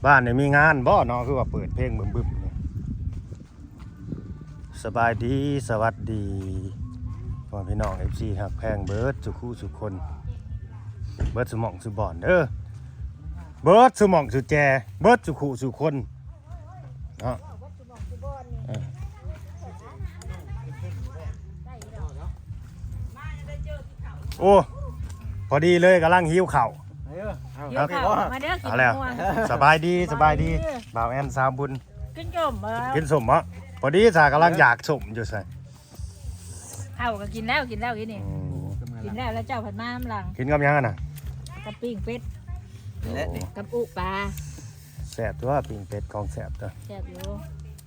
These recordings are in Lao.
ບ້ານນີ້ມີງານບໍ່ເນາະ ຄືວ່າເປີດເພງບຶມໆນີ້. ສະບາຍດີ ສະຫວັດດີ ພໍ່ແມ່ພີ່ນ້ອງ ເອັຟຊີ ຮັກແພງເບິດສູ່ຄູ່ສູ່ຄົນ ເບິດສູ່ໝ່ອງສູ່ບ່ອນເດີ ເບິດສູ່ໝ່ອງສູ່ແຈ ເບິດສູ່ຄູ່ສູ່ຄົນເນາະ. ເອີ ໂອ້ ພໍດີເລີຍ ກຳລັງຫິວເຂົ້າ. ຫິວເຂົ້າ ມາເດີ ກິນໝາກມ່ວງ. ເອົາແລ້ວ ສະບາຍດີ ສະບາຍດີ ສະບາຍດີ ບ່າວແອນ ສາວບຸນ. ກິນສົ້ມບໍ່? ກິນສົ້ມບໍ່? ພໍດີສາກຳລັງຢາກສົ້ມຢູ່. ໃສ່ ເຂົ້າກໍກິນແລ້ວ ກິນແລ້ວກິນນີ້. ອືມ ກິນແລ້ວ ແລ້ວເຈົ້າພັດມານຳຫຼັງ. ກິນກັບຫຍັງຫັ້ນນະ? ກັບປີ້ງເປັດ ແລະ ກັບອຸປາ. ແຊບຕົວະ ປີ້ງເປັດ ຂອງແຊບຕົວະ. ແຊບຢູ່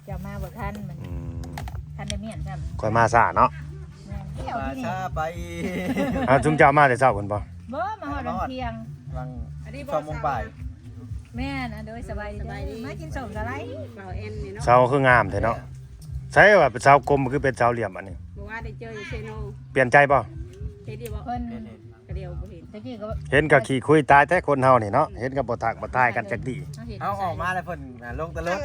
ເຈົ້າມາບໍ່ທັນມັນ. ອືມ ທັນໄດ້ມ້ຽນຊ້ຳ. ຂ້ອຍມາຊ້າເນາະ. ແມ່ນ ມາຊ້າໄປ. ເອົາ ຊຸມເຈົ້າມາແຕ່ເຊົ້າພຸ້ນບໍ່? ບໍ່ ມາຮອດວັນທ່ຽງ ຫວ່າງສອງໂມງປາຍ. ແມ່ນ ອາ ໂດຍ ສະບາຍດີ ສະບາຍດີ ມາກິນສົ້ມສະໄລ. ເສົາຄືງາມແທ້ເນາະ. ໃສວ່າເປັນເສົາກົມ ຄືເປັນເສົາຫຼ່ຽມອັນນີ້? ບໍ່ວ່າໄດ້ເຈີຢູ່ເຊໂນ. ປ່ຽນໃຈບໍ່? ເຫັນຢູ່ບໍ່? ເພິ່ນ ກະດຽວບໍ່ເຫັນ ຕະກີ້ກໍ ເຫັນກໍຂີ້ຄຸຍຕາຍແທ້ຄົນເຮົານີ້ເນາະ. ເຫັນກໍບໍ່ທັກບໍ່ທາຍກັນຈັກດີ. ເຮົາອອກມາແລ້ວເພິ່ນລົງແຕ່ລົດ.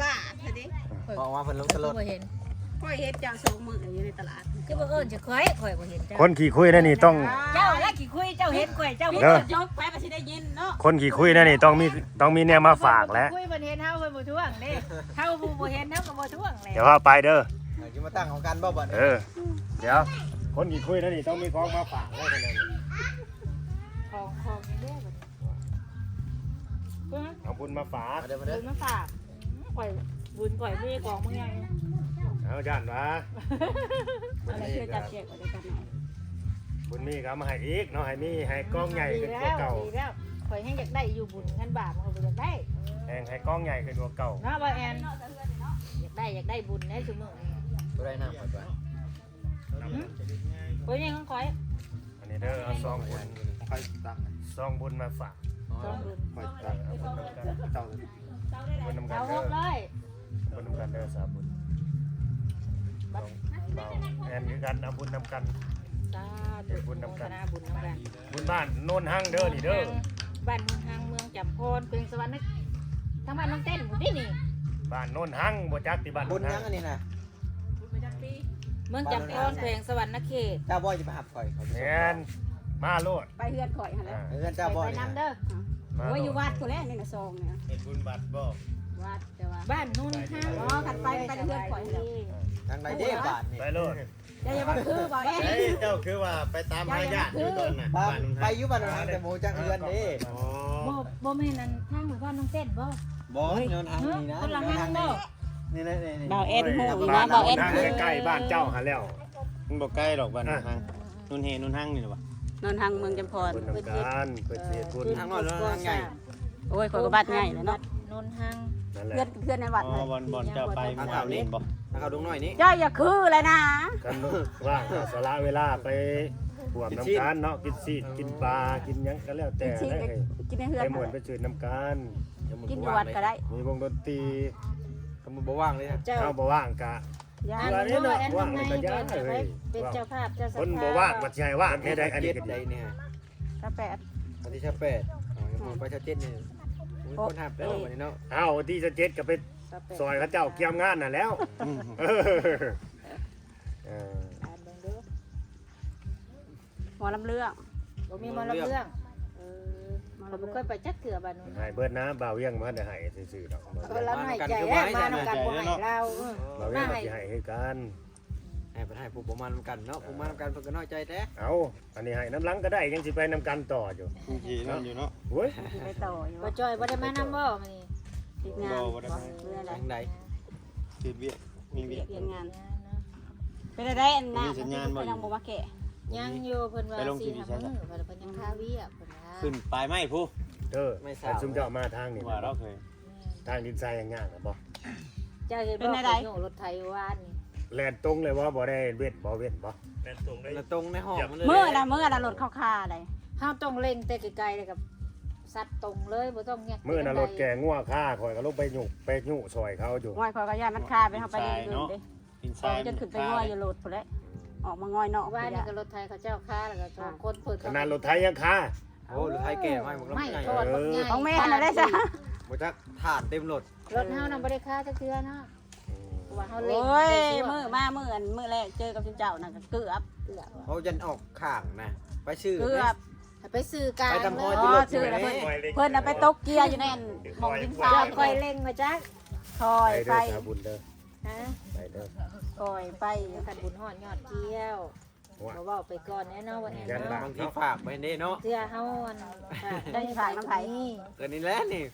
ອອກມາເພິ່ນລົງແຕ່ລົດ. ຂ້ອຍເຫັນເຈົ້າສອງມື້ຢູ່ໃນຕະຫຼາດ ຄືບໍ່ເອີ້ນຈະຂ້ອຍ ຂ້ອຍບໍ່ເຫັນເຈົ້າ. ຄົນຂີ້ຄຸຍແນວນີ້ຕ້ອງ ເຈົ້າແຫຼະຂີ້ຄຸຍ ເຈົ້າເຫັນຂ້ອຍ ເຈົ້າ ເອີ ຈົບ ໃຜກໍຊິໄດ້ຍິນເນາະ. ຄົນຂີ້ຄຸຍແນວນີ້ຕ້ອງມີ ຕ້ອງມີແນວມາຝາກແຫຼະ. ຄຸຍເພິ່ນເຫັນເຮົາ ເພິ່ນບໍ່ທ້ວງເດ້. ເຮົາຜູ້ບໍ່ເຫັນ ເຮົາກໍບໍ່ທ້ວງແຫຼະ. ດຽວເຮົາໄປເດີ. ເອີ ຊິມາຕັ້ງຂອງກັນບໍ່ບັດນີ້? ເອີ ດຽວ ຄົນຂີ້ຄຸຍແນວນີ້ຕ້ອງມີຂອງມາຝາກແຫຼະ. ຂອງ ຂອງນີ້ເດ້ບັດນີ້ ເອົາບຸນມາຝາກ ເອົາບຸນມາຝາກ. ອືມ ຂ້ອຍ ບຸນຂ້ອຍມີຂອງບາງຢ່າງ. ເອົາ ຢ້ານຫວາ ບຸນມີກໍ ບຸນມີກໍເອົາມາໃຫ້ອີກເນາະ ໃຫ້ມີ ໃຫ້ກອງໃຫຍ່ຂຶ້ນກວ່າເກົ່າ. ດີແລ້ວ ດີແລ້ວ ຂ້ອຍແຮງຢາກໄດ້ຢູ່ບຸນ ຄັນບາບຂ້ອຍບໍ່ຢາກໄດ້ ແຮງໃຫ້ກອງໃຫຍ່ຂຶ້ນກວ່າເກົ່າເນາະ ບ່າວແອນ. ຢາກໄດ້ ຢາກໄດ້ບຸນໃດຊຸມື້ນີ້. ບໍ່ໄດ້ນຳຂ້ອຍ ຫືມ ໂອ້ຍ ນີ້ຂອງຂ້ອຍ. ອັນນີ້ເດີ ເອົາຊອງບຸນ ຂ້ອຍຕັກ ຊອງບຸນມາຝາກ. ຊອງບຸນ ຂ້ອຍຕັກ ເອົາບຸນນຳກັນ ເຈົ້າ ບຸນນຳກັນເດີ ບຸນນຳກັນເດີ ສາບຸນ. ແອນຄືກັນ ເອົາບຸນນຳກັນ ສາທຸ ເຮັດບຸນນຳກັນ ໂມທະນາບຸນນຳກັນ. ບຸນບ້ານໂນນຮັງເດີ ນີ້ເດີ ບ້ານໂນນຮັງ ເມືອງຈຳພອນ ແຂວງສະຫວັນນະ ທາງບ້ານນ້ອງເຕັ້ນພຸ້ນຕິນີ້. ບ້ານໂນນຮັງ ບໍ່ຈັກຕິ ບ້ານໂນນຮັງ ບຸນຫຍັງອັນນີ້ນະ? ເມືອງຈຳພອນ ແຂວງສະຫວັນນະເຂດ. ເຈົ້າບໍ່ຈະໄປຮັບຂ້ອຍ? ແມ່ນ ມາໂລດ ໄປເຮືອນຂ້ອຍຫັ້ນແຫຼະ. ເຮືອນເຈົ້າບໍ່? ໄປນຳເດີ. ໂອ້ຍ ຢູ່ວັດພຸ້ນແຫຼະ ນີ້ນະຊອງນີ້. ເຮັດບຸນວັດບໍ່? ວັດ ແຕ່ວ່າ ບ້ານໂນນຮັງ. ອໍ ຄັນໄປ ໄປເຮືອນຂ້ອຍຫັ້ນແຫຼະ. ທາງໃດເດ້ບ້ານນີ້? ໄປໂລດ. ເຈົ້າຢ່າມາຄືບໍ່ແອນ. ເຈົ້າຄືວ່າໄປຕາມຫາຍາດຢູ່ຕອນນັ້ນ ບ້ານໂນນຮັງ. ໄປຢູ່ບ້ານໂນນຮັງ ແຕ່ບໍ່ຮູ້ຈັກເຮືອນເດ້. ອໍ ບໍ່ ບໍ່ແມ່ນອັນທາງໝູ່ບ້ານນ້ອງເຕັ້ນບໍ່? ບໍ່ ໂນນຮັງນີ້ນະ ຄົນລະຮັງບໍ່? ນີ້ແຫຼະ ນີ້ໆ ບ່າວແອນຮູ້ຢູ່ນະ ບ່າວແອນໃກ້ບ້ານເຈົ້າຫັ້ນແລ້ວ. ມັນບໍ່ໄກດອກບ້ານໂນນຮັງ ໂນນເຮ ໂນນຮັງນີ້ແຫຼະວະ. ໂນນຮັງ ເມືອງຈຳພອນ ເພິ່ນນຳກັນ ເພິ່ນຊິເຮັດບຸນ. ທາງນ້ອຍ ທາງໃຫຍ່. ໂອ້ຍ ຂ້ອຍກໍບ້ານໃຫຍ່ແລ້ວເນາະ ໂນນຮັງ. ນັ້ນແຫຼະ ເຮືອນ ເຮືອນໃນວັດ. ອໍ ບ່ອນ ບ່ອນເຈົ້າໄປມື້ວານນີ້ບໍ່? ທາງເຂົາດົງນ້ອຍນີ້. ເຈົ້າຢ່າຄືແຫຼະນາ ຄັນວ່າງກໍສະຫຼະເວລາໄປຮ່ວມນຳກັນເນາະ ກິນຊີ້ນ ກິນປາ ກິນຫຍັງກໍແລ້ວແຕ່. ກິນຊີ້ນ ໄປມ່ວນໄປຊື່ນນຳກັນ ກິນຢູ່ວັດກໍໄດ້ ມີວົງດົນຕີ. ຄັນບໍ່ວ່າງເລີຍ ເຈົ້າ ເຮົາບໍ່ວ່າງກະ ຢ່າ ເພື່ອເນາະ ວ່າງກະຢ່າເລີຍ ເປັນເຈົ້າພາບເຈົ້າສະພາບ. ຄົນບໍ່ວ່າງວ່າຊິໃຫ້ວ່າງແນວໃດ ອັນນີ້ກໍດີ. ຊາວແປດ ວັນທີຊາວແປດ ໄປຊາວເຈັດນີ້ ມີຄົນຮັບແລ້ວບັດນີ້ເນາະ. ເອົາ ວັນທີຊາວເຈັດກໍໄປຊອຍເຂົາເຈົ້າກຽມງານຫັ້ນແລ້ວ. ເອີ ຖາມເບິ່ງດູ ໝໍລຳເລື່ອງ ບໍ່ມີໝໍລຳເລື່ອງ. ເອີ ໝໍລຳເລື່ອງ ຂ້ອຍບໍ່ເຄີຍໄປຈັກເທື່ອບ້ານໂນ້ນ. ໃຫ້ເບິດນະ ບ່າວວຽງບໍ່ທັນໄດ້ໃຫ້ຊື່ໆດອກ. ເອີ ລາວນ້ອຍໃຈແລ້ວ ມານຳກັນບໍ່ໃຫ້ລາວ. ເອີ ບ່າວວຽງວ່າຊິໃຫ້ຄືກັນ ໃຫ້ເພິ່ນໃຫ້ຜູ້ບໍ່ມານຳກັນເນາະ ຜູ້ມານຳກັນເພິ່ນກໍນ້ອຍໃຈແດ່. ເອົາ ອັນນີ້ໃຫ້ນຳຫຼັງກໍໄດ້ ຍັງຊິໄປນຳກັນຕໍ່ຢູ່ ໂອເຄນັ້ນຢູ່ເນາະ. ໂອ້ຍ ໄປຕໍ່ຢູ່. ບໍ່ຈ່ອຍບໍ່ໄດ້ມານຳບໍ່ມື້ນີ້? ຕິດງານ. ບໍ່ ບໍ່ໄດ້ໄປ. ເມື່ອໃດ? ທາງໃດ? ຕິດວຽກ ມີວຽກ ວຽກງານ. ເປັນໃດອັນນັ້ນ ມີສັນຍານບໍ່? ຍັງບໍ່ມາແກ້. ຍັງຢູ່ ເພິ່ນວ່າສີ່ຫ້າມື້ ເພິ່ນຍັງຄາວຽກ ເພິ່ນວ່າ. ຂຶ້ນປາຍໄມ້ພຸ້ນ. ເອີ ແມ່ນ ຊຸມເຈົ້າມາທາງນີ້ ວ່າດອກເຮີຍ ທາງດິນຊາຍຍ່າງໆນະບໍ່? ເຈົ້າເຫັນບໍ່? ເປັນໃດ? ໂຍກລົດໄຖວານນີ້ ແລ່ນຕົງເລີຍບໍ່? ບໍ່ໄດ້ເວັ້ນບໍ່? ເວັ້ນບໍ່? ແລ່ນຕົງເລີຍ ແລ່ນຕົງໃນຫ້ອງມັນເລີຍ. ມື້ນະ ມື້ນະລົດເຂົາຄາໃດ. ເຮົາຕ້ອງເລັ່ງແຕ່ໄກໆ ແລ້ວກໍຊັດຕົງເລີຍ ບໍ່ຕ້ອງແຍກ. ມື້ນະລົດແກ່ງົວຄາ ຂ້ອຍກໍລົງໄປຍຸ ໄປຍຸຊ່ອຍເຂົາຢູ່. ໂອ້ຍ ຂ້ອຍກໍຢ້ານມັນຄາ ໄປເຮົາໄປເດີນເດ້ ເພາະມັນຈະຂຶ້ນໄປງົວຢູ່ລົດພຸ້ນແຫຼະ ອອກມາງ່ອຍນອກ. ວານນີ້ກໍລົດໄຖເຂົາເຈົ້າຄາ ແລ້ວກໍສອງຄົນເພິ່ນ ຂະໜາດລົດໄຖຍັງຄາ. ໂອ້ ລົດໄຖແກ່ໄມ້ບັກລຳໃຫຍ່ ຂອງແມ່ຫັ້ນແຫຼະ. ບໍ່ຈັກ ຖ່ານເຕັມລົດ. ລົດເຮົານະບໍ່ໄດ້ຄາຈັກເທື່ອເນາະ ເພາະວ່າເຮົາເລັ່ງ. ໂອ້ຍ ມື້ມາ ມື້ອັນ ມື້ແລກເຈີກັບເຈົ້ານະ ກໍເກືອບ ເຮົາຢັນອອກຂ້າງນະ ໄປຊື່ ເກືອບ ໄປຊື່ກາງ ໄປທາງຮອຍ ເອີ ທີ່ລົດ ເພິ່ນ ເພິ່ນນະໄປຕົກເກຍຢູ່ໃນອັນ ໝ່ອງດິນຊາຍ ຂ້ອຍເລັ່ງມາຈັກ ຄ່ອຍໄປ ໄປເດີ ສາບຸນເດີ ຮະ ໄປເດີ ຄ່ອຍໄປ ຄັນບຸນຮອດຍອດກ່ຽວ. ວ່າ ບໍ່ເວົ້າໄປກ່ອນແນ່ເນາະ ວ່າແນ່ເນາະ ບາງທີຝາກໄປເດ້ເນາະ ເທື່ອເຮົາອັນ ໄດ້ຝາກນຳໃຜ ກໍນີ້ແຫຼະນີ້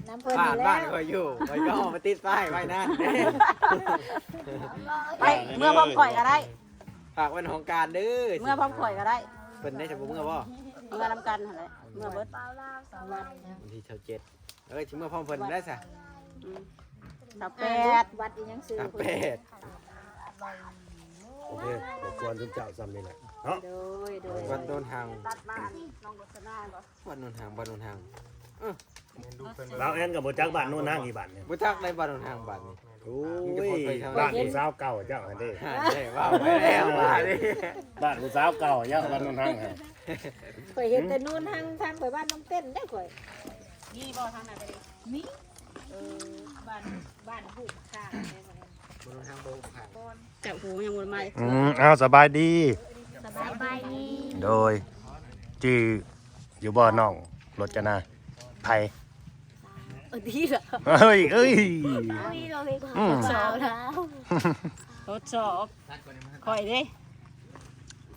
ນຳເພິ່ນນີ້ແຫຼະ ບ້ານຂ້ອຍຢູ່ ຂ້ອຍກໍເອົາມາຕິດປ້າຍໄວ້ນັ້ນ ໄປ ເມືອພ້ອມຂ້ອຍກໍໄດ້ ຝາກໄວ້ຫ້ອງການເດີ ເມືອພ້ອມຂ້ອຍກໍໄດ້ ເພິ່ນໄດ້ຈະບໍ່ເມືອບໍ່ ເມືອນຳກັນຫັ້ນແຫຼະ ເມືອເບິດ ວັນທີຊາວເຈັດ ເອີຍ ຊິເມືອພ້ອມເພິ່ນໄດ້ຊະ ອືມ ຊາວແປດ ວັດອີ່ຫຍັງຊື່ ຊາວແປດ ໂອເຄ ຂໍຄວນເຈົ້າຊ່ຳນີ້ແຫຼະເນາະ ໂດຍ ໂດຍ ວັດໂນນຮັງ ວັດໂນນຮັງ ວັດໂນນຮັງ ເອີ ບ່າວແອນກໍບໍ່ຈັກບ້ານໂນນຮັງອີກບ້ານນີ້ ບໍ່ຈັກໄດ້ບ້ານໂນນຮັງບ້ານນີ້ ໂອ້ຍ ບ້ານຜູ້ສາວເກົ່າເຈົ້າຫັ້ນເດ້ ຫັ້ນເດ້ ເວົ້າໄປແລ້ວ ບ້ານຜູ້ສາວເກົ່າເຈົ້າ ບ້ານໂນນຮັງ ຂ້ອຍເຫັນແຕ່ໂນນຮັງ ທາງໄປບ້ານນ້ອງເຕັ້ນເດ້ຂ້ອຍ ມີບໍ່ທາງນັ້ນກໍດີ ມີ ເອີ ບ້ານ ບ້ານຮູບຂ້າງເດ້ ບໍ່ຮູ້ທາງບໍ່ຮູ້ຂ້າງ ເຈົ້າຫູຍັງບໍ່ໄດ້ມາ ອືມ ອ້າວ ສະບາຍດີ ສະບາຍດີ ໂດຍ ຈື່ຢູ່ບໍ່ນ້ອງລົດຈະນາ ໃຜ ເອີ ດີລະ ເອີຍ ເອີຍ ອືມ ສາວລາວ ທົດສອບ ຂ້ອຍເດ້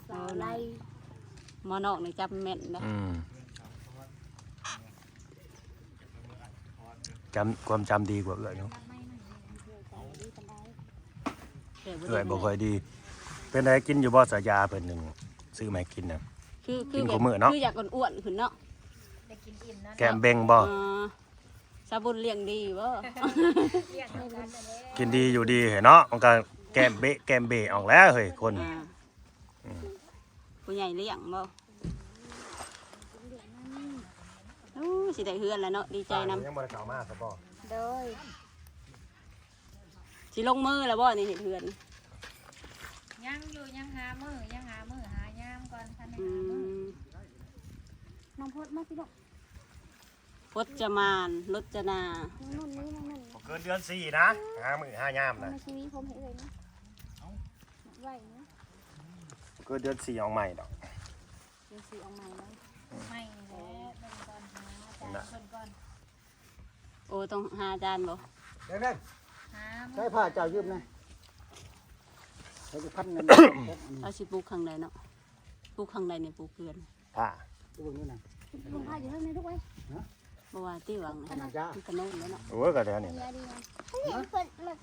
ສາວໄລ ໝໍນອກນີ້ຈຳແມ່ນເດ້ ອືມ ຈຳ ຄວາມຈຳດີກວ່າເອື້ອຍເນາະ ເອື້ອຍບໍ່ຄ່ອຍດີ ເປັນໃດ ກິນຢູ່ບໍ່ ສາຢາເພິ່ນນັ້ນ ຊື້ມາໃຫ້ກິນນະ ຄື ຄື ກິນ ແບບ ຄູ່ມື້ເນາະ ຄືຢາກອ້ວນໆຂຶ້ນເນາະ ໄດ້ກິນອີ່ມນະ ແກ້ມເບັງບໍ່ ເອີ ສາບຸນລ້ຽງດີບໍ່ ກິນດີຢູ່ດີເນາະ ມັນກໍແກ້ມເບະແກ້ມເບະອອກແລ້ວເຮີ້ຍ ຄົນ ອ່າ ອືມ ຜູ້ໃຫຍ່ລ້ຽງບໍ່ ໂອ້ ຊິໄດ້ເຮືອນແລ້ວເນາະ ດີໃຈນຳ ຍັງບໍ່ໄດ້ເຂົ້າມາຊະບໍ່ ໂດຍ ຊິລົງມືແລ້ວບໍ່ນີ້ ເຮັດເຮືອນ ຍັງຢູ່ ຍັງຫາມື້ ຍັງຫາມື້ຫາຍາມກ່ອນ ທັນໄດ້ຫາມື້ ອືມ ນ້ອງໂພດມາຊິລູກ ພົດຈະມານ ລົດຈະນາ ນ້ອງນຸ່ນນີ້ ນ້ອງນຸ່ນ ບໍ່ເກີນເດືອນສີ່ນະ ຫາມື້ຫາຍາມນະ ແມ່ຊີວີຜົມໃຫ້ເອື້ອຍນະ ໄວ້ນະ ບໍ່ເກີນເດືອນສີ່ອອກໃໝ່ດອກ ເດືອນສີ່ອອກໃໝ່ເນາະ ໃໝ່ແຫຼະ ເບິ່ງກ່ອນ ຫາອາຈານເພິ່ນກ່ອນ ໂອ້ ຕ້ອງຫາອາຈານບໍ່ ແບງໆ ຫາ ໃຊ້ຜ້າເຈົ້າຢືມແດ່ ໃຫ້ໄດ້ພັນໜຶ່ງ ເຮົາຊິປູກຂ້າງໃດເນາະ ປູກຂ້າງໃດນີ້ ປູກເຮືອນ ຜ້າ ເບິ່ງນີ້ນະ ເບິ່ງຜ້າຢູ່ທາງໃນລູກເອີຍ ຮະ ບໍ່ວ່າຕິຫວັງນະ ອັນນັ້ນຈ້າ ມັນກະໂນ້ນແລ້ວເນາະ ໂອ້ຍ ກະແຖວນີ້ນະ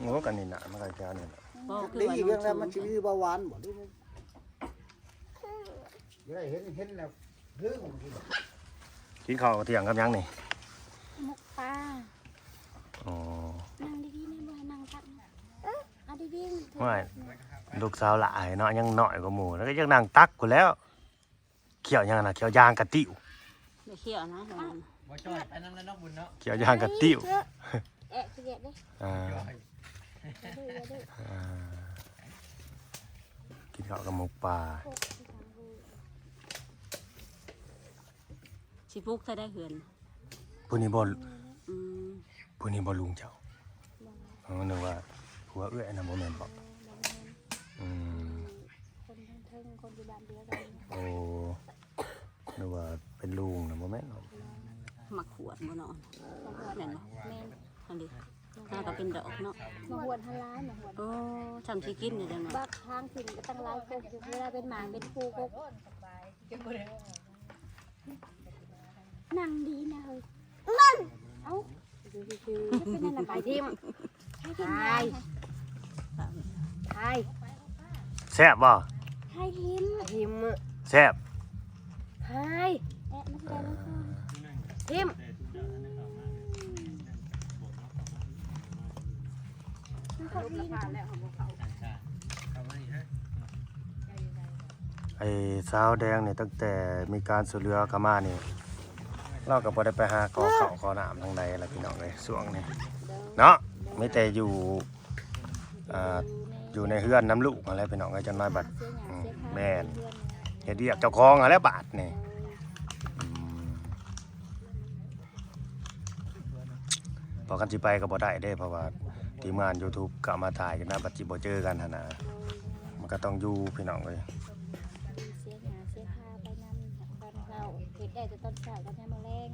ໂອ້ ກະນີ້ນະ ມັນກະແຖວນີ້ນະ ບໍ່ ຄືວ່າ ດີເລື່ອງແລ້ວ ມັນຊິມີເບົາຫວານບໍ່ ຫຼື ບໍ່ໄດ້ເຫັນ ເຫັນແລ້ວລືມ ກິນເຂົ້າທ່ຽງກັບຫຍັງນີ້ ໝົກປາ ອໍ ນັ່ງດີໆ ນີ້ບໍ່ໃຫ້ນັ່ງຕັກ ເອີ ເອົາດີໆ ໂອ້ຍ ລູກສາວຫຼ້າເນາະ ຍັງນ້ອຍກວ່າໝູ່ ແລ້ວກໍຍັງນັ່ງຕັກພຸ້ນແລ້ວ ຂ້ຽວຫຍັງນະ ຂ້ຽວຢາງກະຕິ້ວ ບໍ່ຂ້ຽວນະ ບໍ່ຈ່ອຍໄປນຳແລ້ວເນາະ ບຸນເນາະ ຂ້ຽວຢາງກະຕິ້ວ ແອະຂີ້ດຽດເດ້ ອ່າ ຢ່າດື້ ຢ່າດື້ ອ່າ ກິນເຂົ້າກັບໝົກປາ ຊິປຸກໃສ່ໄດ້ເຮືອນ ຜູ້ນີ້ບໍ່ ອືມ ຜູ້ນີ້ບໍ່ລຸງເຈົ້າ ບໍ່ ເອີ ນຶກວ່າຜົວເອື້ອຍນະ ບໍ່ແມ່ນບໍ ບໍ່ແມ່ນ ອືມ ຄົນເທິງໆ ຄົນຢູ່ບ້ານດຽວກັນ ໂອ້ ນຶກວ່າເປັນລຸງນະ ບໍ່ແມ່ນເນາະ ໝາກຂວດບໍ່ເນາະ ແມ່ນບໍ່ ແມ່ນ ອັນນີ້ ຫາກໍເປັນດອກເນາະ ໝາກຂວດຫັ້ນຫຼາຍ ໝາກຂວດ ໂອ້ ຊ່ຳຊິກິນຢູ່ຈັ່ງນັ້ນ ບັກທາງຂຶ້ນກໍຕັ້ງຫຼາຍກົກຢູ່ ເວລາເປັນໝາກເປັນພູກົກ ນັ່ງດີນະເຮີ້ຍ ເອົ້າ ເປັນອັນນັ້ນໄປຖິ້ມ ໃຫ້ຖິ້ມ ໄປ ແຊບບໍ່ ໃຫ້ຖິ້ມ ຖິ້ມ ແຊບ ໃຫ້ ແອະ ມັນໄປແລ້ວ ຖິ້ມ ມັນເຂົ້າດີນະ ໄອ້ສາວແດງນີ້ ຕັ້ງແຕ່ມີການຊ່ວຍເຫຼືອເຂົ້າມານີ້ ລາວກໍບໍ່ໄດ້ໄປຫາຂໍເຂົ້າຂໍນ້ຳທາງໃດລະ ພີ່ນ້ອງເອີຍ ຊ່ວງນີ້ເນາະ ມີແຕ່ຢູ່ ອ່າ ຢູ່ໃນເຮືອນນຳລູກຫັ້ນແຫຼະ ພີ່ນ້ອງເອີຍ ຈົນມາບັດ ອືມ ແມ່ນ ເຮັດວຽກເຈົ້າຂອງຫັ້ນແຫຼະບາດນີ້ ອືມ. ເພາະຄັນຊິໄປກໍບໍ່ໄດ້ເດ້ ເພາະວ່າທີມງານ YouTube ກໍເອົາມາຖ່າຍກັນນະ ບັດຊິບໍ່ເຈີກັນຫັ້ນນະ ມັນກໍຕ້ອງຢູ່ພີ່ນ້ອງເອີຍ. ເສຍຫຍ້າເສຍຄາໄປນຳ ຕອນເຊົ້າເຮັດໄດ້ແຕ່ຕອນເຊົ້າກັບຍາມມື້ແລງ.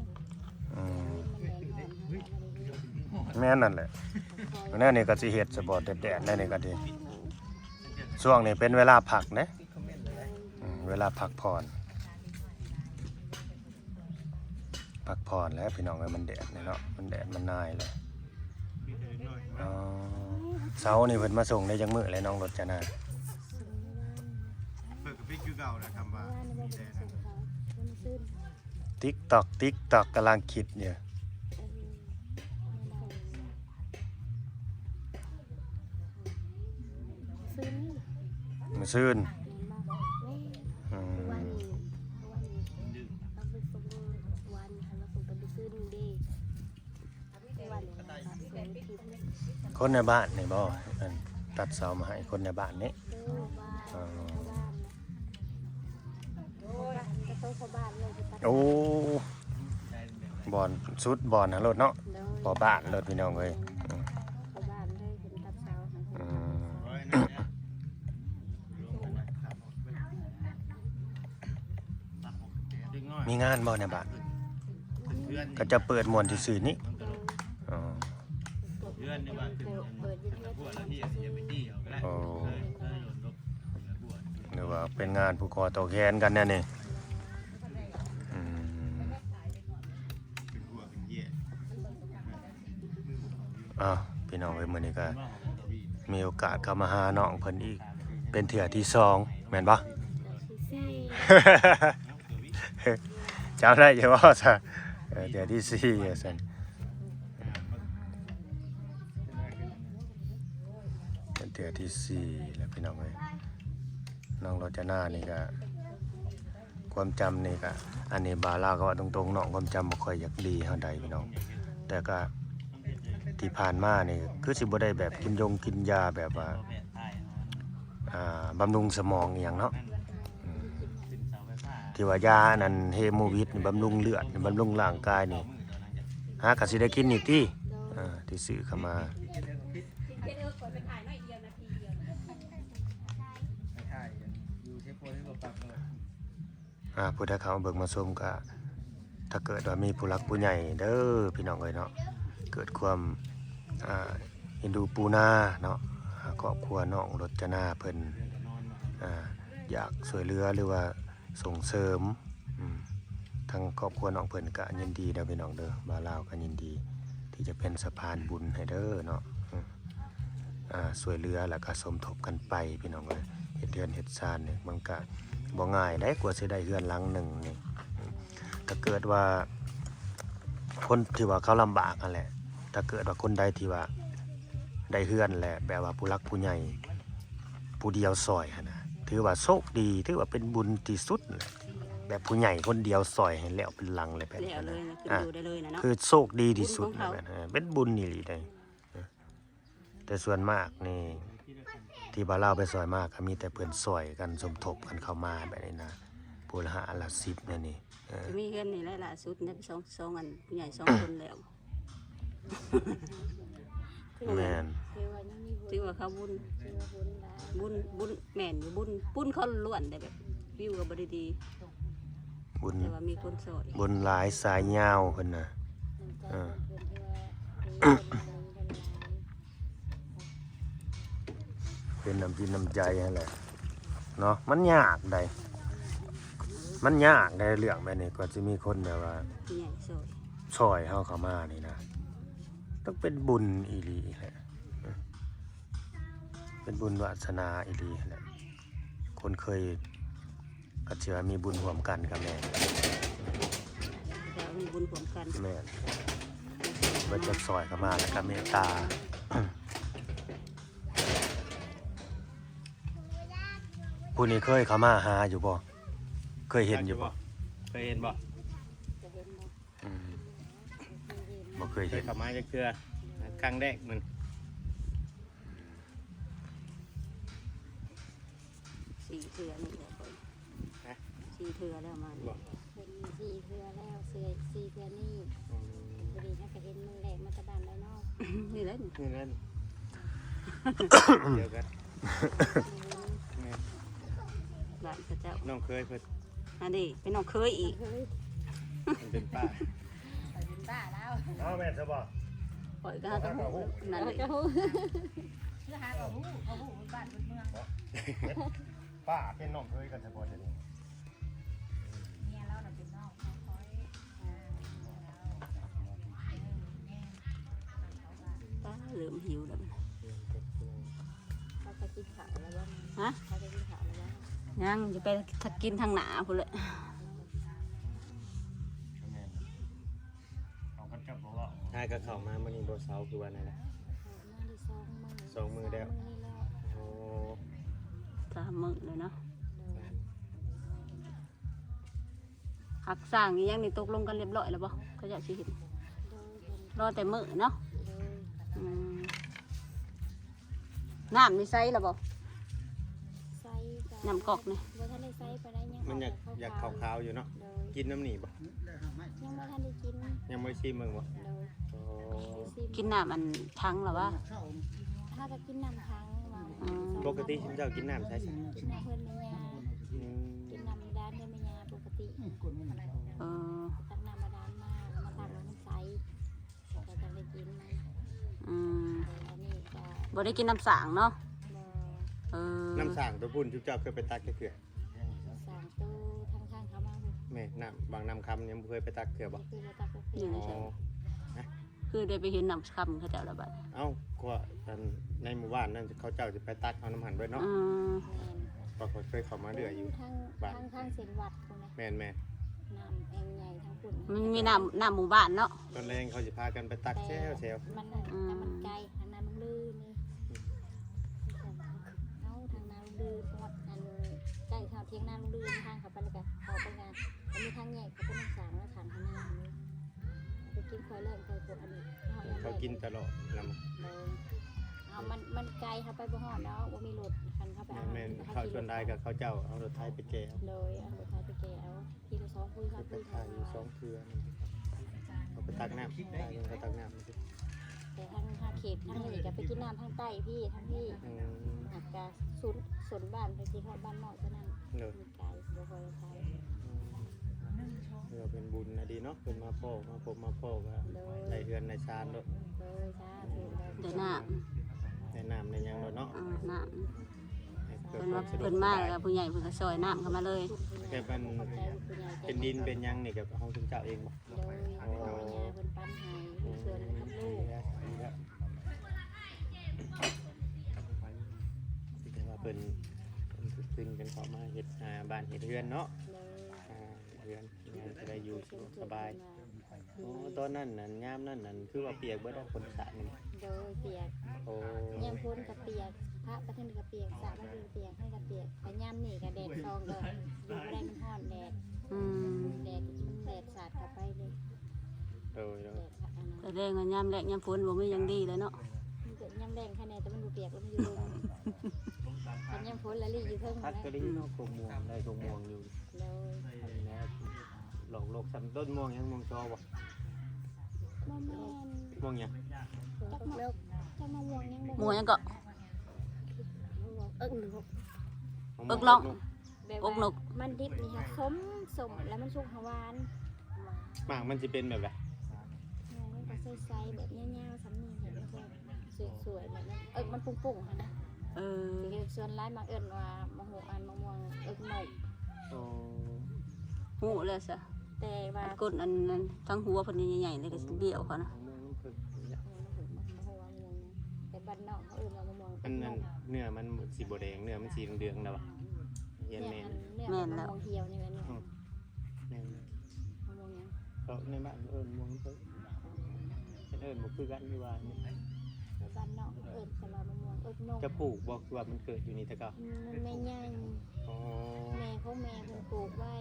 ອືມ ແມ່ນນັ້ນແຫຼະ ແນວນີ້ກໍຊິເຮັດສະບໍ່ແດດໆ ແນວນີ້ກໍດີ. ຊ່ວງນີ້ເປັນເວລາພັກເດ້ ອືມ ເວລາພັກຜ່ອນ ພັກຜ່ອນແຫຼະພີ່ນ້ອງເອີຍ ມັນແດດແຫຼະເນາະ ມັນແດດມັນນາຍແຫຼະ. ອໍ ເສົານີ້ເພິ່ນມາສົ່ງໄດ້ຈັກມື້ແລ້ວ ນ້ອງລົດຈະນາ? ເປີດກະປິດຄືເກົ່າແຫຼະ ຄຳວ່າມີແດດ. TikTok TikTok ກຳລັງຄິດຢູ່. ມື້ຊືນ ແມ່ນບໍ່? ແມ່ນ. ອືມ ວານນີ້ ວານນີ້ ເຮົາໄປສົ່ງວານນີ້ ເຮົາສົ່ງໄປມື້ຊືນນີ້ເດ້ ວານນີ້ ຄົນໃນບ້ານນີ້ບໍ່? ອັນຕັດເສົາມາໃຫ້ຄົນໃນບ້ານນີ້? ເອີ ບ້ານ ອໍ ແຕ່ໂຕພໍ່ບ້ານເລີຍ ໂອ້ ບ່ອນ ສຸດບ່ອນຫັ້ນໂລດເນາະ. ໂດຍ ພໍ່ບ້ານໂລດພີ່ນ້ອງເອີຍ. ອືມ ພໍ່ບ້ານເລີຍເພິ່ນຕັດເສົາໃຫ້. ອືມ ມີງານບໍ່ໃນບ້ານ? ເຂົາເຈົ້າເປີດມ່ວນຊື່ໆນີ້. ອໍ ເພິ່ນເປີດຢູ່ເຮືອນ ໂອ້ ເອີ ເອີ ລົມ ຫຼືວ່າເປັນງານຜູກຄໍຕໍ່ແຂນກັນແນວນີ້. ອືມ ອ້າວ ພີ່ນ້ອງເອີຍ ມື້ນີ້ກໍມີໂອກາດເຂົ້າມາຫານ້ອງເພິ່ນອີກ ເປັນເທື່ອທີສອງ ແມ່ນບໍ່? ທີສີ່ ຈຳໄດ້ຢູ່ບໍ່ຊະ? ເອີ ເທື່ອທີສີ່ວ່າຊັ້ນ. ເປັນເທື່ອທີສີ່ແລ້ວພີ່ນ້ອງເອີຍ. ນ້ອງໂລຈະນານີ້ກະ ຄວາມຈຳນີ້ກະ ອັນນີ້ບ່າວລາວກໍເວົ້າຕົງໆເນາະ ຄວາມຈຳບໍ່ຄ່ອຍຢາກດີເທົ່າໃດພີ່ນ້ອງ. ແຕ່ກະທີ່ຜ່ານມານີ້ຄືຊິບໍ່ໄດ້ແບບກິນຢົງກິນຢາແບບວ່າ ອ່າ ບຳລຸງສະໝອງອີ່ຫຍັງເນາະ. ອືມ ທີ່ວ່າຢາອັນນັ້ນເຮໂມວິດນີ້ ບຳລຸງເລືອດນີ້ ບຳລຸງຮ່າງກາຍນີ້ ຫາກະຊິໄດ້ກິນອີກຕິ. ອ່າ ທີ່ຊື້ເຂົ້າມາ ອ່າ ຜູ້ໃດເຂົ້າມາເບິ່ງມາຊົມກະ ຖ້າເກີດວ່າມີຜູ້ຫຼັກຜູ້ໃຫຍ່ເດີພີ່ນ້ອງເອີຍເນາະ ເກີດຄວາມ ອ່າ ເອັນດູປູນາເນາະ ຄອບຄົວນ້ອງລົດຈະນາເພິ່ນ ອ່າ ຢາກຊ່ວຍເຫຼືອ ຫຼືວ່າສົ່ງເສີມ ອືມ ທາງຄອບຄົວນ້ອງເພິ່ນກະຍິນດີເດີພີ່ນ້ອງເດີ ບ່າວລາວກະຍິນດີທີ່ຈະເປັນສະພານບຸນໃຫ້ເດີເນາະ. ອືມ ອ່າ ຊ່ວຍເຫຼືອ ແລ້ວກະສົມທົບກັນໄປພີ່ນ້ອງເອີຍ. ເຮັດເຮືອນເຮັດຊານນີ້ມັນກະບໍ່ງ່າຍໃດ໋ ກວ່າຊິໄດ້ເຮືອນຫຼັງໜຶ່ງນີ້. ຖ້າເກີດວ່າຄົນທີ່ວ່າເຂົາລຳບາກຫັ້ນແຫຼະ ຖ້າເກີດວ່າຄົນໃດທີ່ວ່າໄດ້ເຮືອນແລ້ວ ແບບວ່າຜູ້ຫຼັກຜູ້ໃຫຍ່ຜູ້ດຽວຊ່ອຍຫັ້ນນະ ຖືວ່າໂຊກດີ ຖືວ່າເປັນບຸນທີ່ສຸດແຫຼະ ແບບຜູ້ໃຫຍ່ຄົນດຽວຊ່ອຍໃຫ້ແລ້ວເປັນຫຼັງເລີຍ ແບບນັ້ນນະ ແລ້ວເລີຍນະ ຄື ອ່າ ຢູ່ໄດ້ເລີຍນະເນາະ ຄືໂຊກດີທີ່ສຸດ ບຸນຂອງເຂົາ ແບບນັ້ນນະ ເປັນບຸນອີ່ຫຼີເດ້. ແຕ່ສ່ວນມາກນີ້ ທີ່ວ່າລາວໄປຊ່ອຍມາກໍມີແຕ່ເພິ່ນຊ່ອຍກັນສົມທົບກັນເຂົ້າມາແບບນີ້ນະ ຜູ້ລະຫ້າລະສິບແນວນີ້. ເອີ ຈະມີເຮືອນນີ້ແຫຼະ ລ່າສຸດນີ້ ສອງ ສອງອັນ ຜູ້ໃຫຍ່ສອງຄົນແລ້ວ. ແມ່ນ ຖືວ່າຍັງມີບຸນ ຖືວ່າເຂົາບຸນ ຖືວ່າບຸນຫຼາຍ ບຸນ ບຸນ ແມ່ນຢູ່ ບຸນ ບຸນເຂົາລ້ວນໄດ້ແບບ ວິວກໍບໍ່ໄດ້ດີ ບຸນ ແຕ່ວ່າມີຄົນຊ່ອຍ ບຸນຫຼາຍສາຍຍາວເພິ່ນນະ. ເອີ ເປັນນ້ຳຈິດນ້ຳໃຈຫັ້ນແຫຼະເນາະ ມັນຍາກໃດ໋ ມັນຍາກໃດ໋ ເລື່ອງແບບນີ້ ກວ່າຊິມີຄົນແບບວ່າ ຜູ້ໃຫຍ່ຊ່ອຍ ຊ່ອຍເຮົາເຂົ້າມານີ້ນະ ຕ້ອງເປັນບຸນອີ່ຫຼີແຫຼະ ເປັນບຸນວາສະໜາອີ່ຫຼີຫັ້ນແຫຼະ ຄົນເຄີຍ ກໍຖືວ່າມີບຸນຮ່ວມກັນກັບແມ່ ກໍມີບຸນຮ່ວມກັນ ແມ່ນ ເພິ່ນຈະຊ່ອຍເຂົ້າມາ ແລ້ວກໍເມດຕາ. ຜູ້ນີ້ເຄີຍເຂົ້າມາຫາຢູ່ບໍ່? ເຄີຍເຫັນຢູ່ບໍ່? ເຄີຍເຫັນບໍ່? ອືມ ບໍ່ເຄີຍ ເຄີຍເຫັນ ເຂົ້າມາຈັກເທື່ອ ຄັ້ງແລກມັນ ສີ່ເທື່ອນີ້ແຫຼະຂ້ອຍ ຮະ? ສີ່ເທື່ອແລ້ວມານີ້ ບໍ່ ເຫັນສີ່ເທື່ອແລ້ວ ສີ່ເທື່ອນີ້. ອືມ ພໍດີເຮົາກໍເຫັນມື້ແລກມາແຕ່ບ້ານໄດ໋ເນາະ. ນີ້ແຫຼະ ດຽວກັນ ແມ່ນ ບ້ານເຂົາເຈົ້າ ນ້ອງເຂີຍເພິ່ນ ອັນນີ້ເປັນນ້ອງເຂີຍອີກ ມັນເປັນປ້າ ເປັນປ້າລາວ ເອົາແມ່ນຊະບໍ່? ຂ້ອຍກໍຫາກໍຮູ້ນັ້ນເລີຍ ກໍຮູ້ ຄືຫາກໍຮູ້ ກໍຮູ້ເບິດບ້ານເບິດເມືອງ ປ້າເປັນນ້ອງເຂີຍກັນຊະບໍ່ດຽວນີ້? ເມຍລາວນະເປັນນ້ອງຂອງຂ້ອຍ ເອີ ເມຍລາວ ເອີ ແມ່ນ ປ້າເລີ່ມຫິວແລ້ວ ເຂົາຈະກິນເຂົ້າແລ້ວບໍ່? ຮະ? ເຂົາຈະກິນເຂົ້າແລ້ວບໍ່? ຍັງ ຊິໄປກິນທາງໜ້າພຸ້ນແຫຼະ ແມ່ນ ເອົາກັນກັບບໍ່ເວົ້າ ຫາກໍເຂົ້າມາມື້ນີ້ບໍ່ເຊົາ ຄືວ່ານັ້ນແຫຼະ ເຂົ້າມາໄດ້ສອງມື້ ສອງມື້ແລ້ວ ສາມມື້ແລ້ວ ໂອ້ ສາມມື້ແລ້ວເນາະ ໂດຍ ຮັກສ້າງອີ່ຫຍັງນີ້ຕົກລົງກັນລຽບຮ້ອຍແລ້ວບໍ່? ເຂົາເຈົ້າຊິເຮັດ ໂດຍ ລໍແຕ່ມື້ເນາະ ໂດຍ ອືມ ນ້ຳນີ້ໃສ່ແລ້ວບໍ່? ໃສ່ ນ້ຳກອກນີ້ ບໍ່ທັນໄດ້ໃສ່ປານໃດ ຍັງ ມັນຢາກ ອອກຂາວໆ ຢາກຂາວໆຢູ່ເນາະ ໂດຍ ກິນນຳນີ້ບໍ່? ຍັງບໍ່ທັນໄດ້ກິນ ຍັງບໍ່ໄດ້ຊີມເບິ່ງບໍ່? ໂດຍ ອໍ ກິນນ້ຳອັນຖັງລະຫວາ? ເຮົາກໍກິນນ້ຳຖັງວ່າ ອືມ ປົກກະຕິຊຸມເຈົ້າກິນນ້ຳໃສ? ກິນນ້ຳເຮືອນແມ່ຍ່າ ອືມ ກິນນ້ຳບາດານເຮືອນແມ່ຍ່າປົກກະຕິ ເອີ ຕັກນ້ຳບາດານມາ ມາຕັກໃຫ້ມັນໃສ ກໍຈັ່ງໄດ້ກິນ ອືມ ແຕ່ອັນນີ້ກໍ ບໍ່ໄດ້ກິນນ້ຳສ້າງເນາະ ບໍ່ ເອີ ນ້ຳສ້າງຕົວພຸ້ນ ຊຸມເຈົ້າເຄີຍໄປຕັກຈັກເທື່ອ? ສ້າງໂຕທາງທາງເຂົ້າມາພຸ້ນ ແມ່ນ ນ້ຳບາງນ້ຳຄຳ ຍັງບໍ່ເຄີຍໄປຕັກເທື່ອບໍ່? ບໍ່ເຄີຍໄປຕັກຈັກເທື່ອ ຢູ່ໃນໃສ? ອໍ ນະ ຄືໄດ້ໄປເຫັນນ້ຳຄຳເຂົາເຈົ້າລະບາດ ເອົ້າ ກໍອັນໃນໝູ່ບ້ານນັ້ນ ເຂົາເຈົ້າຈະໄປຕັກເອົານຳຫັ້ນເບິດເນາະ ອືມ ແມ່ນ ເພາະຂ້ອຍເຄີຍເຂົ້າມາເລື້ອຍຢູ່ ທາງ ບ້ານ ທາງ ທາງເສັ້ນວັດພຸ້ນນະ ແມ່ນໆ ນ້ຳແອ່ງໃຫຍ່ທາງພຸ້ນ ມັນມີນ້ຳ ນ້ຳໝູ່ບ້ານເນາະ ຕອນແລງເຂົາຊິພາກັນໄປຕັກແຊວໆ ແຕ່ມັນ ອືມ ແຕ່ມັນໄກ ທາງນາລຸງລືນີ້ ເອົາທາງນາລຸງລືຮອດ ອັນໃກ້ເຂົ້າຖຽງນາລຸງລື ທາງເຂົ້າໄປ ແລ້ວກໍເຂົ້າໄປງານ ມັນມີທາງແຍກເຂົ້າໄປນ້ຳສາງ ແລ້ວຂ້າງທາງນາ ໄປກິນຂ້ອຍແລ້ວ ຂ້ອຍພວກອັນນີ້ ເຂົາກິນຕະຫຼອດນຳ ເອີ ເອົາ ມັນ ມັນໄກ ເຮົາໄປບໍ່ຮອດດອກ ບໍ່ມີລົດ ຄັນເຮົາໄປເອົາ ແມ່ນໆ ເຂົາສ່ວນຫຼາຍກໍເຂົາເຈົ້າເອົາລົດໄຖໄປແກ່ ໂດຍ ເອົາລົດໄຖໄປແກ່ເອົາ ທີລະສອງຄື ສາມຄື ໄປຖ່າຍຢູ່ສອງເທື່ອ ເອົາໄປຕັກນ້ຳ ຖ່າຍເພິ່ນກໍຕັກນ້ຳ ແຕ່ທາງ ທາງເຂດທາງນີ້ກໍໄປກິນນ້ຳທາງໃຕ້ພີ້ ທາງພີ້ ອືມ ຫາກະສົນ ສົນບ້ານ ໄປຊິຮອດບ້ານນ້ອຍເທົ່ານັ້ນ ໂດຍ ໄກ ບໍ່ຄ່ອຍໄດ້ໄປ ອືມ ຖືວ່າເປັນບຸນນະດີເນາະ ເພິ່ນມາພໍ້ ມາພົບມາພໍ້ກໍ ໂດຍ ໄດ້ເຮືອນໄດ້ຊານໂລດ ໂດຍ ສາທຸ ໄດ້ນ້ຳ ໄດ້ນ້ຳໄດ້ຫຍັງໂລດເນາະ ອືມ ນ້ຳ ໃຫ້ເກີດຄວາມສະດວກ ເພິ່ນມາ ສະບາຍ ກໍຜູ້ໃຫຍ່ເພິ່ນກໍຊ່ອຍນ້ຳເຂົ້າມາເລີຍ ແບບມັນເປັນດິນເປັນຫຍັງນີ້ກໍຂອງເຈົ້າເອງບໍ່? ໂດຍ ອໍ ເພິ່ນປັນໃຫ້ ມີສ່ວນກັບລູກ ດີແລ້ວ ດີແລ້ວ ຖືວ່າເພິ່ນ ເພິ່ນຂຶ້ນກັນເຂົ້າມາເຮັດ ອ່າ ບ້ານເຮັດເຮືອນເນາະ ໂດຍ ອ່າ ເຮືອນ ຍັງຈະໄດ້ຢູ່ສະດວກສະບາຍ ໂອ້ ຕອນນັ້ນນັ້ນ ຍາມນັ້ນນັ້ນ ຄືວ່າປຽກເບິດເນາະ ຝົນສາດນີ້ ໂດຍ ປຽກ ໂອ້ ຍາມຝົນກໍປຽກ ພະປະເທດກໍປຽກ ສະປະເທດກໍປຽກ ໃຫ້ກໍປຽກ ແຕ່ຍາມນີ້ກໍແດດສ່ອງ ກໍຢູ່ບໍ່ໄດ້ ມັນຮ້ອນແດດ ອືມ ແດດ ແດດສາດເຂົ້າໄປເລີຍ ໂດຍ ໂດຍ ແດດ ສະແດງວ່າຍາມແລ້ງຍາມຝົນບໍ່ມີຫຍັງດີເລີຍເນາະ ມັນກໍຍາມແລ້ງແຄ່ແນ່ ແຕ່ມັນບໍ່ປຽກ ແລ້ວມັນຢູ່ລຸ່ມ ຄັນຍາມຝົນລະລີ້ຢູ່ເທິງ ຄັກກະລີເນາະ ກົກມ່ວງ ໄດ້ກົກມ່ວງຢູ່ ໂດຍ ອັນນີ້ແຫຼະ ຫຼອກໂລກຊ້ຳ ຕົ້ນມ່ວງຫຍັງ ມ່ວງຈໍບໍ່? ບໍ່ແມ່ນ ມ່ວງຫຍັງ? ຈັກໝາກ ຈັກໝາກມ່ວງຫຍັງບໍ່ ມ່ວງຫຍັງເກາະ? ເອິກນົກ ເອິກນົກ ແບບວ່າ ອົກນົກ ມັນດິບນີ້ຫາສົ້ມໆ ແລ້ວມັນສຸກຫາຫວານ ໝາກມັນຊິເປັນແບບໃດ? ໝາກມັນກໍໃສໆ ແບບຍາວໆ ສ່ຳນີ້ ເຫັນແລ້ວກໍ ສວຍໆ ແບບນັ້ນ ເອິກມັນປຸ້ງໆ ຫັ້ນນະ ເອີ ທີ່ສ່ວນຫຼາຍມັກເອີ້ນວ່າ ມະມ່ວງ ອັນ ມະມ່ວງເອິກນົກ ອໍ ຮູ້ແລ້ວຊະ ແຕ່ວ່າ ອັນກົ້ນ ອັນ ອັນທັງຫົວເພິ່ນໃຫຍ່ໆ ແລ້ວກໍ ອືມ ດຽວເຂົານະ ມະມ່ວງນ້ຳເຜິ້ງ ແຕ່ບ້ານນອກເຂົາເອີ້ນວ່າ ມະມ່ວງ ອັນນັ້ນ ເນື້ອມັນຊິບໍ່ແດງ ເນື້ອມັນສີເດືອງໆ ແລ້ວຫວາ ເຫັນແມ່ນ ເນື້ອ ແມ່ນແລ້ວ ມະມ່ວງຂຽວນີ້ແຫຼະ ອືມ ແມ່ນ ມະມ່ວງຫຍັງ? ເຂົາໃນບ້ານເອີ້ນມ່ວງເພິ່ນ ເພິ່ນເອີ້ນບໍ່ຄືກັນຢູ່ວ່ານີ້ ໃນບ້ານເນາະ ເອີ້ນແຕ່ວ່າມະມ່ວງເອິກນົກ ຈະປູກບໍ່ ຄືວ່າມັນເກີດຢູ່ນີ້ແຕ່ເກົ່າ? ອືມ ແມ່ໃຫຍ່ ອໍ ແມ່ຂອງແມ່ເພິ່ນປູກໄວ້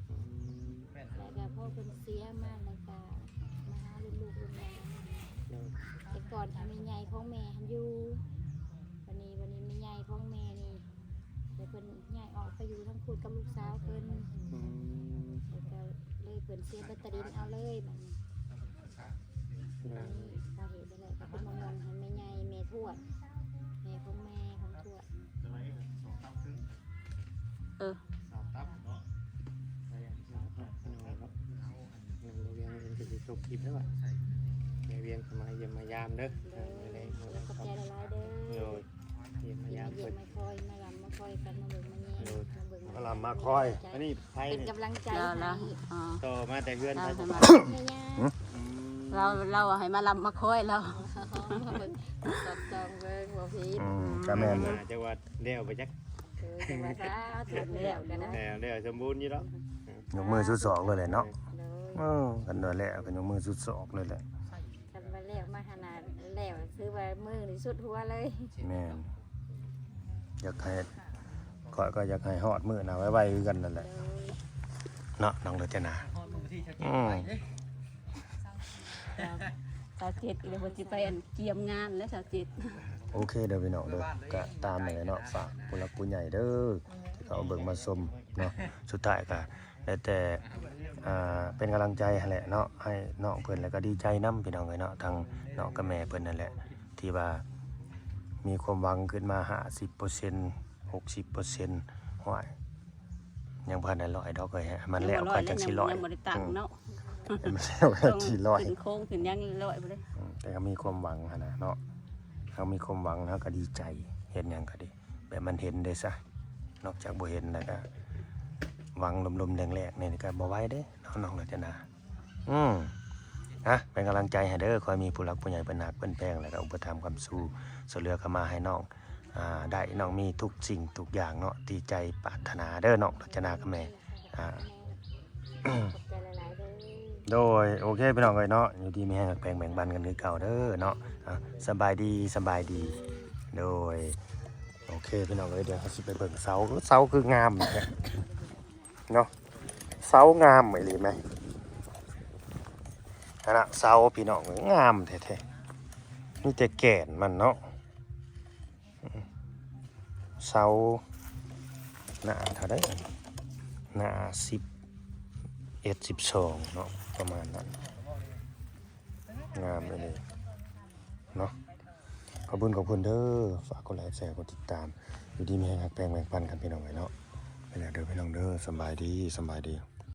ອືມ ແລ້ວກໍພໍເພິ່ນເສຍມາ ແລ້ວກໍມາຫາລຸ້ນລູກລຸ້ນຫຼານ ໂດຍ ແຕ່ກ່ອນແມ່ໃຫຍ່ຂອງແມ່ຫັ້ນຢູ່ ບັດນີ້ ບັດນີ້ແມ່ໃຫຍ່ຂອງແມ່ນີ້ ແລ້ວເພິ່ນຍ້າຍອອກໄປຢູ່ທາງພຸ້ນກັບລູກສາວເພິ່ນ ອືມ ແລ້ວກໍເລີຍເພິ່ນເສຍແບັດຕາດິນເອົາເລີຍ ບັດນີ້ ໂດຍ ສາເຫດນີ້ແຫຼະ ກໍເປັນມະມ່ວງໃຫ້ແມ່ ອີກແລ້ວ ແມ່ວຽງເຂົ້າມາຢ້ຽມມາຢາມເດີ. ໂດຍ ມື້ແລງ ຂອບໃຈຫຼາຍໆເດີ. ໂດຍ ຢ້ຽມມາຢາມ ມາຢ້ຽມ ເພິ່ນ ມາຄອຍ ມາລຳມາຄອຍກັນ ມາເບິ່ງມາແຍງ ໂດຍ ມາເບິ່ງມາ ມາລຳມາຄອຍ. ອັນນີ້ໃຜ ເປັນ ນີ້ ກຳລັງໃຈ ລາວ ໃຫ້ ລາວ ອໍ ຕໍ່ມາແຕ່ເຮືອນ ລາວ ໃຜ ໃຫ້ມາ ແມ່ຍ່າ ອືມ ອືມ ລາວ ລາວໃຫ້ມາລຳມາຄອຍລາວ ມາເບິ່ງ ສອດສ່ອງເບິ່ງບໍ່ຜິດ. ອືມ ກະແມ່ນ ອືມ ແຕ່ວ່າແລ້ວໄປຈັກ ເອີ ແຕ່ວ່າສາທຸແລ້ວກໍໄດ້ ແລ້ວ ແລ້ວສົມບູນຢູ່ດອກ. ຍົກມືສຸດສອກເລີຍແຫຼະເນາະ. ໂດຍ ເອີ ຄັນວ່າແລ້ວກໍຍົກມືສຸດສອກເລີຍແຫຼະ. ຄັນວ່າແລ້ວມາຂະໜາດແລ້ວ ຄືວ່າມືນີ້ສຸດຫົວເລີຍ. ແມ່ນ ຢາກໃຫ້ ຂ້ອຍກໍຢາກໃຫ້ຮອດມື້ນະໄວໆຄືກັນນັ້ນແຫຼະ ໂດຍ ເນາະ ນ້ອງໂລຈະນາ. ຮອດມື້ວັນທີຊາວເຈັດ ອືມ ໄປເດ້ ຊາວເຈັດ ເພິ່ນຊິໄປອັນກຽມງານແລ້ວ ຊາວເຈັດ. ໂອເຄເດີພີ່ນ້ອງເດີ ກະຕາມນັ້ນແຫຼະເນາະ ຝາກຜູ້ຫຼັກຜູ້ໃຫຍ່ເດີ ທີ່ເຂົ້າມາເບິ່ງມາຊົມເນາະ. ສຸດທ້າຍກະ ໄດ້ແຕ່ ອ່າ ເປັນກຳລັງໃຈຫັ້ນແຫຼະເນາະ ໃຫ້ນ້ອງເພິ່ນ ແລ້ວກໍດີໃຈນຳພີ່ນ້ອງເອີຍເນາະ ທັງນ້ອງກັບແມ່ເພິ່ນນັ້ນແຫຼະ ທີ່ວ່າມີຄວາມຫວັງຂຶ້ນມາຫ້າສິບເປີເຊັນ ຫົກສິບເປີເຊັນ. ໂອ້ຍ ຍັງບໍ່ທັນໄດ້ຮ້ອຍດອກເອີຍ ໃຫ້ມັນແລ້ວ ຂ້ອຍຈັ່ງຊິຮ້ອຍ ຍັງບໍ່ໄດ້ຕັ້ງເນາະ. ອືມ ໃຫ້ມັນແລ້ວ ຂ້ອຍຈັ່ງຊິຮ້ອຍ ຂຶ້ນໂຄງຂຶ້ນຫຍັງຮ້ອຍບໍ່ໄດ້. ອືມ ແຕ່ກໍມີຄວາມຫວັງຫັ້ນນະເນາະ ເຮົາມີຄວາມຫວັງ ເຮົາກໍດີໃຈ ເຮັດຫຍັງກໍດີ. ແບບມັນເຫັນເດ້ຊະ ນອກຈາກບໍ່ເຫັນແລ້ວກະຫວັງລົມໆແລງໆ ນີ້ກະບໍ່ໄຫວເດ້ເນາະ ນ້ອງໂລຈະນາ. ອືມ ອ່ະ ເປັນກຳລັງໃຈໃຫ້ເດີ ຂໍໃຫ້ມີຜູ້ຫຼັກຜູ້ໃຫຍ່ເພິ່ນຮັກເພິ່ນແພງ ແລ້ວກະອຸປະຖຳຄ້ຳຊູ ຊ່ວຍເຫຼືອເຂົ້າມາໃຫ້ນ້ອງ ອ່າ ໄດ້ ນ້ອງມີທຸກສິ່ງທຸກຢ່າງເນາະ ທີ່ໃຈປາດຖະໜາເດີ ນ້ອງໂລຈະນາກັບແມ່. ອ່າ ຂອບໃຈຫຼາຍໆເດີ. ໂດຍ ໂອເຄພີ່ນ້ອງເອີຍເນາະ ຢູ່ດີມີແຮງ ຮັກແພງແບ່ງປັນກັນຄືເກົ່າເດີເນາະ. ອ່າ ສະບາຍດີ ສະບາຍດີ. ໂດຍ ໂອເຄພີ່ນ້ອງເອີຍ ດຽວເຮົາຊິໄປເບິ່ງເສົາ ເສົາຄືງາມແທ້ເນາະ ເສົາງາມອີ່ຫຼີແມ. ຫັ້ນນະ ເສົາພີ່ນ້ອງເອີຍ ງາມແທ້ໆ ມີແຕ່ແກ່ນມັນເນາະ. ເສົາໜ້າເທົ່າໃດ ໜ້າສິບເອັດ ສິບສອງເນາະ ປະມານນັ້ນ ງາມອີ່ຫຼີເນາະ. ຂອບຄຸນ ຂອບຄຸນເດີ ຝາກກົດໄລ ແຊ ກົດຕິດຕາມ ຢູ່ດີມີແຮງ ຮັກແພງແບ່ງປັນກັນພີ່ນ້ອງເອີຍເນາະ. ໄປແລ້ວເດີພີ່ນ້ອງເດີ ສະບາຍດີ ສະບາຍດີ.